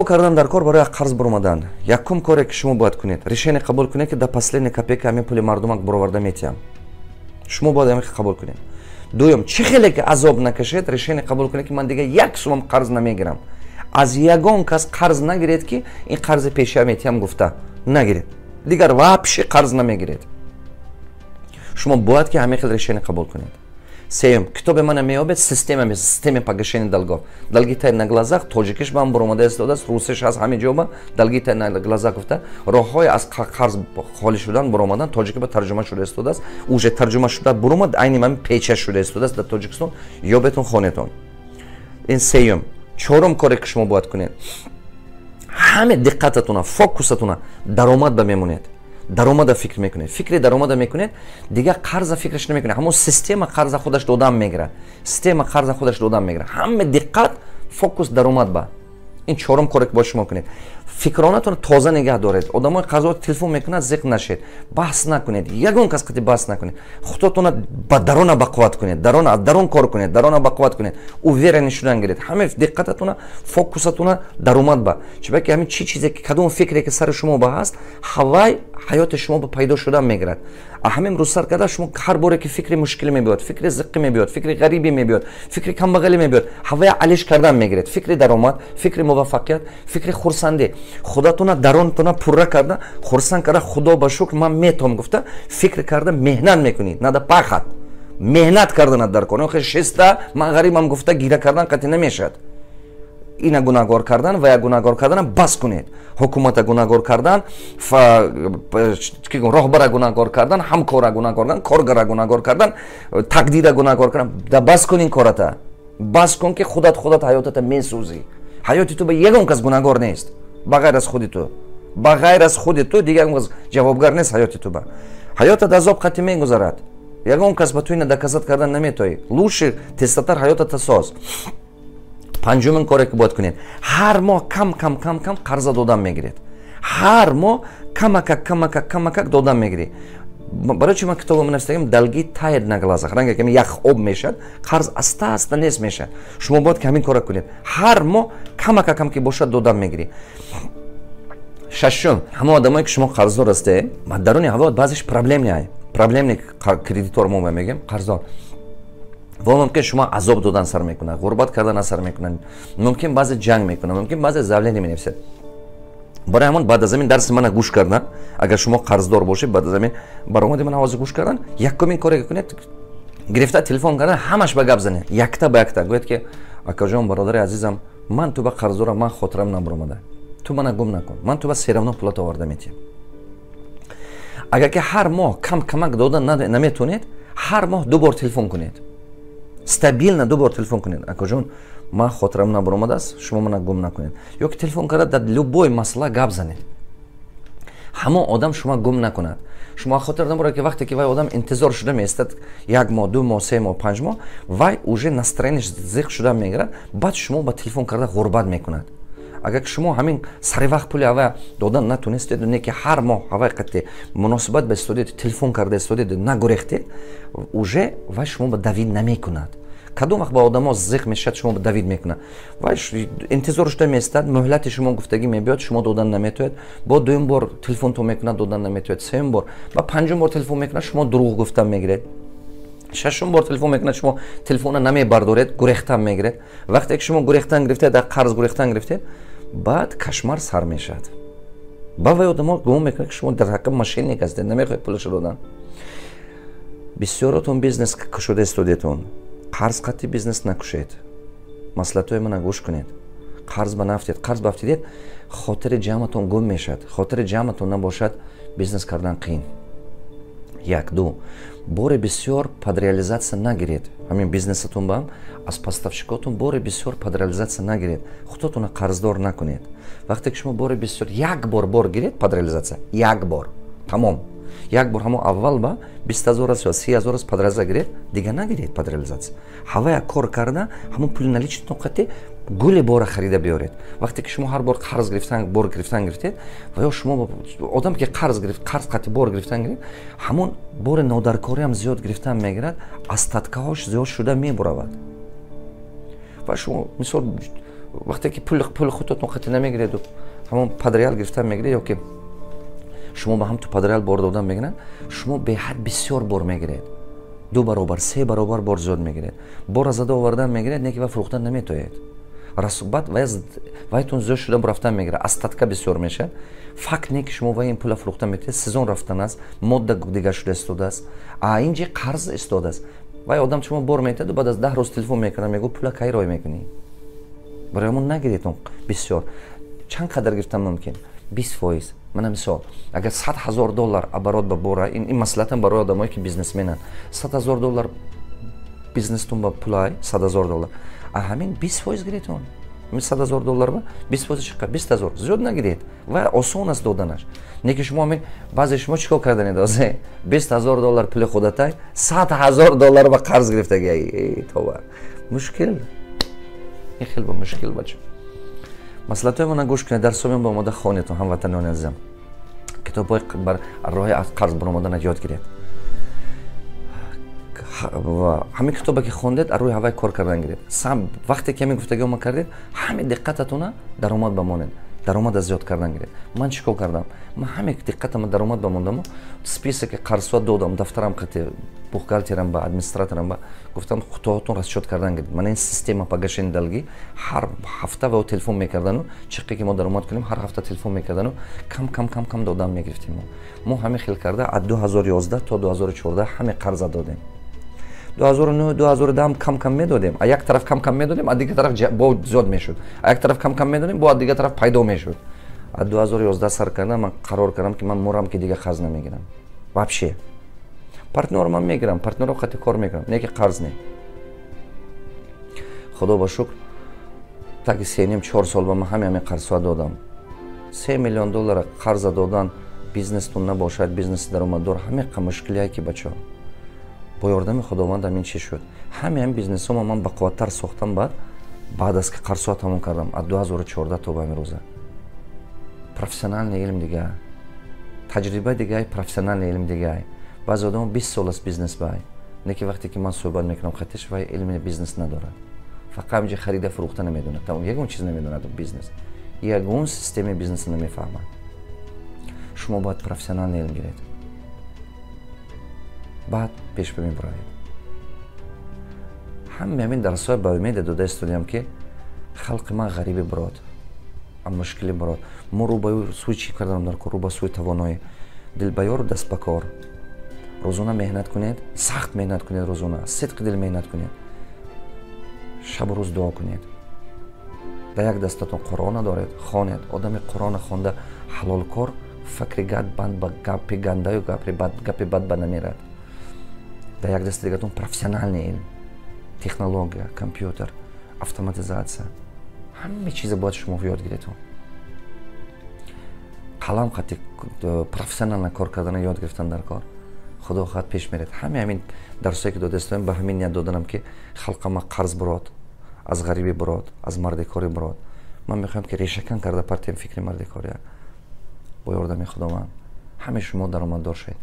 Кардан дар кор барои қарз буромадан. Якум коре, ки шумо бояд кунед, решение қабул кунед, ки до последней копейка ҳамин пули мардумак буроварда метиҳам. Шумо бояд ҳамин қабул кунед. Дуюм, чӣ хеле ки азоб накашед, решение қабул кунед, ки ман дига як сумам қарз намегирам. Аз ягон кас қарз нагиред, ки ин қарзи пеша метиҳам гуфта нагиред. Дигар вообще қарз намегиред. Шумо бояд ки ҳамин хел решение қабул кунед. Сеюм, китоби мана меёбед, система погашения долгов, «Долги тают на глазах». Тоҷикиш ба ҳам буромада истодааст, русиш ҳаст, ҳамин ҷоба «Долги тают на глазах» гуфта, роҳҳои аз қарз холӣ шудан, буромадан, тоҷики ба тарҷума шуда истодааст, уже тарҷума шуда буромад, айни ҳамин печа шуда истодааст дар Тоҷикистон. Ёбетон, хонетон. Ин сеюм. Чорум коре, ки шумо бояд кунед: ҳаме диққататуна, фокусатуна даромад ба мемонед, даромада фикр мекунед, фикри даромада мекунед, дигар қарза фикраш намекунед. Ҳамон система қарза худаш додам мегирад, система қарза худаш додам мегирад. Ҳаме диққат, фокус даромад ба. Ин чорум коре, ки бояд шумо кунед. Фикронатонро тоза нигаҳ доред. Одамои қарздор телефон мекунад, зиқ нашед, баҳс накунед, ягон кас қати баҳс накунед. Худотона ба дарона бақувват кунед, дарона, аз дарон кор кунед, дарона бақувват кунед, уверенный шудан гиред. Ҳаме диққататона, фокусатона даромад ба. Чунки ҳамин чӣ чизе ки, кадом фикре ки сари шумо ба ҳаст, ҳавай ҳаёти шумо ба пайдо шудан мегирад. Ҳамин рӯз сар карда, шумо ҳар боре ки фикри мушкилӣ мебиёд, фикри зиққӣ мебиёд, фикри ғарибӣ мебиёд, фикри камбағалӣ мебиёд, ҳавая алиш кардан мегиред. Фикри даромад, фикри муваффақият, фикри хурсандӣ. Худатона, даронтона пурра карда, хурсанд карда, «Худо ба шукр, ман метавом» гуфта, фикр карда, меҳнат мекунед. Надо пахать, меҳнат карданат дар кор. Шиста, «Ман ғарибам» гуфта, гира кардан қатъи намешавад. Ина гунаҳгор кардан ва я гунаҳгор кардана бас кунед. Ҳукумата гунаҳгор кардан, роҳбара гунаҳгор кардан, ҳамкора гунаҳгор кардан, коргара гунаҳгор кардан, тақдира гунаҳгор кардан да бас кун. Ин кората бас кун, ки худат худат ҳаётата месӯзӣ. Ҳаёти ту ба ягон кас гунаҳгор нест, ба ғайр аз худи ту. Ба ғайр аз худи ту дигар кас ҷавобгар нест ҳаёти ту ба. Ҳаётат азоб қатъи мегузарад, ягон кас ба ту ина доказать кардан наметоӣ. Лучше тезтатар ҳаётата соз. Панҷумин коре, ки бояд кунед: ҳар моҳ кам кам кам кам қарза додан мегиред. Ҳар моҳ камакак, камакак, камакак додан мегиред. Барои чи ман китобам навиштагим «Долги тает на глазах»? Ранге ками ях об мешавад, қарз аста аста нест мешавад. Шумо бояд ки ҳамин кора кунед. Ҳар моҳ камакакам ки бошад, додан мегирӣ. Шашум, ҳама одамое, ки шумо қарздор ҳастед, даруни ҳаво баъзеш проблемный, проблемный кредитор мо мегӯем, қарздор ва мумкин шумо азоб додан сар мекунад, ғурбат кардан асар мекунад, мумкин баъзе ҷанг мекунад, мумкин баъзе заявление менависад. Барои ҳамон баъд аз ҳамин дарси мана гӯш кардан, агар шумо қарздор бошед, баъд аз ҳамин баромади мана ҳозир гӯш кардан, якумин коре, ки кунед, гирифта телефон кардан, ҳамаш ба гап занед, якта ба якта. Гӯяд, ки акаҷон, бародари азизам, ман ту ба қарздорам, ман хотирам набаромада, ту мана гум накун, ман ту ба всё равно пулата оварда метиҳам. Агар ки ҳар моҳ кам камак додан наметонед, ҳар моҳ ду бор телефон кунед, стабильно ду бор телефон кунед: «Акаҷон, ман хотирам набаромадааст, шумо мана гум накунед». Ё ки телефон карда, дар любой масъала гап занед, ҳамон одам шумо гум накунад. Шумо хотир наборед, ки вақте ки вай одам интизор шуда меистад як моҳ, 2 моҳ, 3 моҳ, 5 моҳ, вай уже настроение ш зиқ шуда мегирад, баъд шумо ба телефон карда ғурбат мекунад. Агар ки шумо ҳамин сари вақт пули ҳавай додан натонистед, не ки ҳар моҳ ҳавай қатъи муносибат ба истодед, телефон карда истодед, нагурехтед, уже вай шумо ба давить намекунад. Кадом вақт ба одамо зиқ мешавад, шумо давить мекунад? Вай интизор шуда меистад, муҳлати шумо гуфтагӣ мебиёд, шумо додан наметоед, бо дуюм бор телефонтон мекунад, додан наметоед, сеюм бор ва панҷум бор телефон мекунад, шумо дурӯғ гуфтан мегиред, шашум бор телефон мекунад, шумо телефона намебардоред, гурехтан мегиред. Вақте ки шумо гурехтан гирифтед, дар қарз гурехтан гирифтед, баъд кошмар сар мешавад. Ба вай одамо гумон мекунад, ки шумо дар ҳаққи мошенник ҳастед, намехоҳед пулашо додан. Бисёротон бизнес кушода истодетон, қарз қатъи бизнес накушед. Маслиҳатҳои мана гӯш кунед, қарз ба нафтед. Қарз ба афтидед, хотири ҷамъатон гум мешавад. Хотири ҷамъатон набошад, бизнес кардан қиин. Як, ду, бори бисёр под реализация нагиред. Ҳамин бизнесатон ба аз поставщик отон бори бисёр под реализация нагиред, худотона қарздор накунед. Вақте ки шумо бори бисёр, як бор бор гиред под реализация, як бор, тамом, як бор, ҳамо аввал ба 20 000 аст ё 30 000 аст, под реализация гиред, дигар нагиред под реализация. Ҳавая кор карда, ҳамон пули наличный тон қатӣ гули бора харида биёред. Вақте ки шумо ҳар бор қарз гирифтан, бор гирифтан гирифтед, ва ё шумо одам ки қарз гирифт, қарз қатӣ бор гирифтан гирифт, ҳамон бори нодаркориам зиёд гирифтан мегирад, остатка ҳош зиёд шуда мебуравад. Ва шумо, мисол, Вақте ки пули худтон қати намегиреду, ҳамон подряд гирифтан мегиред ё ки шумо ба ҳам ту подряд бор додан мегиранд, шумо беҳад бисёр бор мегиред, ду баробар, се баробар бор зиёд мегиред. Бора зада овардан мегиред, не ки ва фурӯхтан наметоед. Баъд вайтон зиёд шуда рафтан мегирад, остатка бисёр мешавад. Факт не ки шумо вай ин пула фурӯхтан метавед, сезон рафтан аст, модда дигар шуда истодааст, а инҷи қарз истодааст. Вай одам шумо бор метаду баъд аз 10 рӯз телефон мекунад, мегӯ: «Пула кай рой мекунӣ?» Барои ҳамон нагиред он бисёр. Чанд қадар гирифтан мумкин? 20%. Мана мисол, агар 100 000 доллар оборот ба бора, ин маслиҳатам барои одамое ки бизнесменанд, 100 000 доллар бизнестун ба пулай, 100 000 доллар, а ҳамин 20% гиретон. 100 000 доллар ба 20% чиқа? 20 000. Зиёд нагиред ва осон аст доданаш. Не ки шумо ҳамин, баъзе шумо чӣ кор карданед? Озе 20 000 доллар пули худатай, 100 000 доллар ба қарз гирифтаги. Това мушкил, ин хел ба мушкил. Бача, маслиҳатҳои мана гӯш кунед, дарсои ба омода хонедтон. Ҳамватанони азизам, китобҳои бар роҳи аз қарз баромадана ёд гиред. Ҳамин китобе ки хондед, аз рӯи ҳавай кор кардан гиред. Вақте ки ҳамин гуфтагиҳо ма кардед, ҳамин диққататона даромад ба монед, даромада зиёд кардан гиред. Ман чӣ кор кардам? Ман ҳамин диққатама даромад ба мондаму списоки қарзҳо додам, дафтарам қати бухгалтерам ба администраторам ба гуфтам: «Худоҳотон расчёт кардан гиред». Мана ин система погашения долги. Ҳар ҳафта ва телефон мекардану чиқе ки мо даромад кунем, ҳар ҳафта телефон мекардану кам кам кам кам додам мегирифтем. Мо ҳамин хел карда аз 2011 то 2014 ҳаме қарза додем. 2009, 2010 кам кам медодем. А як тараф кам кам медодем, а дигар тараф бо зиёд мешуд, а як тараф кам кам медодем, бо аз дигар тараф пайдо мешуд. Аз 2011 сар кардам, ман қарор кардам, ки ман мурам, ки дига қарз намегирам вообще. Партнёр ман мегирам, партнёро қати кор мекунам, не ки қарз не. Худо ба шукр, таги сеним чор сол ба ман ҳаме қарзҳо додам. 3 миллион доллара қарза додан, бизнестун набошад, бизнеси даромаддор, ҳаме мушкилие ки, бачаҳо, бо ёрдами Худованд ҳамин чӣ шуд. Ҳаме ҳамин бизнесҳомо ман бақувваттар сохтам баъд аз ки қарзҳо тамом кардам, аз 2014 то ба ҳамин рӯза. Профессиональный илм дига, таҷриба дигай, профессиональный илм дигай. Баъзе одамо 20 сол аст бизнес бай, не ки вақте ки ман суҳбат мекунам хатиш, вай илми бизнес надорад, фақат ҳаминҷа харида фурӯхта намедонад, тамом, ягон чиз намедонад бизнес, ягон системаи бизнеса намефаҳмад. Шумо бояд профессиональный илм гиред, баъд пеш мебароед. Ҳаме ҳамин дарсҳои ба умеде дода истодиам, ки халқи ман ғариби бирод, мушкили бирод. Мо рӯ ба сӯи чӣ карданам дар кор? Рӯ ба сӯи тавоноӣ, дилбаёру даст ба кор. Рӯзона меҳнат кунед, сахт меҳнат кунед, рӯзона сидқи дил меҳнат кунед, шабу рӯз дуо кунед. Дар як дастатон Қуръона доред, хонед. Одами Қуръона хонда, ҳалолкор, факри гап банд ба гапи гандаю гапи бад ба намерад. Дар як дасти дигатон профессиональный илм, технология, компютер, автоматизация, ҳама чиза бояд шумо ёд гиретон. Қалам қати профессионально кор кардана ёд гирифтан дар кор. Худо хоҳад, пеш меред. Ҳаме ҳамин дарсое ки додаистоем, ба ҳамин ният доданам, ки халқама қарз бирод, аз ғарибӣ бирод, аз мардикорӣ бирод. Ман мехоҳам, ки решакан карда партиям фикри мардикория. Бо ёрдами Худованд ҳаме шумо даромаддор шавед.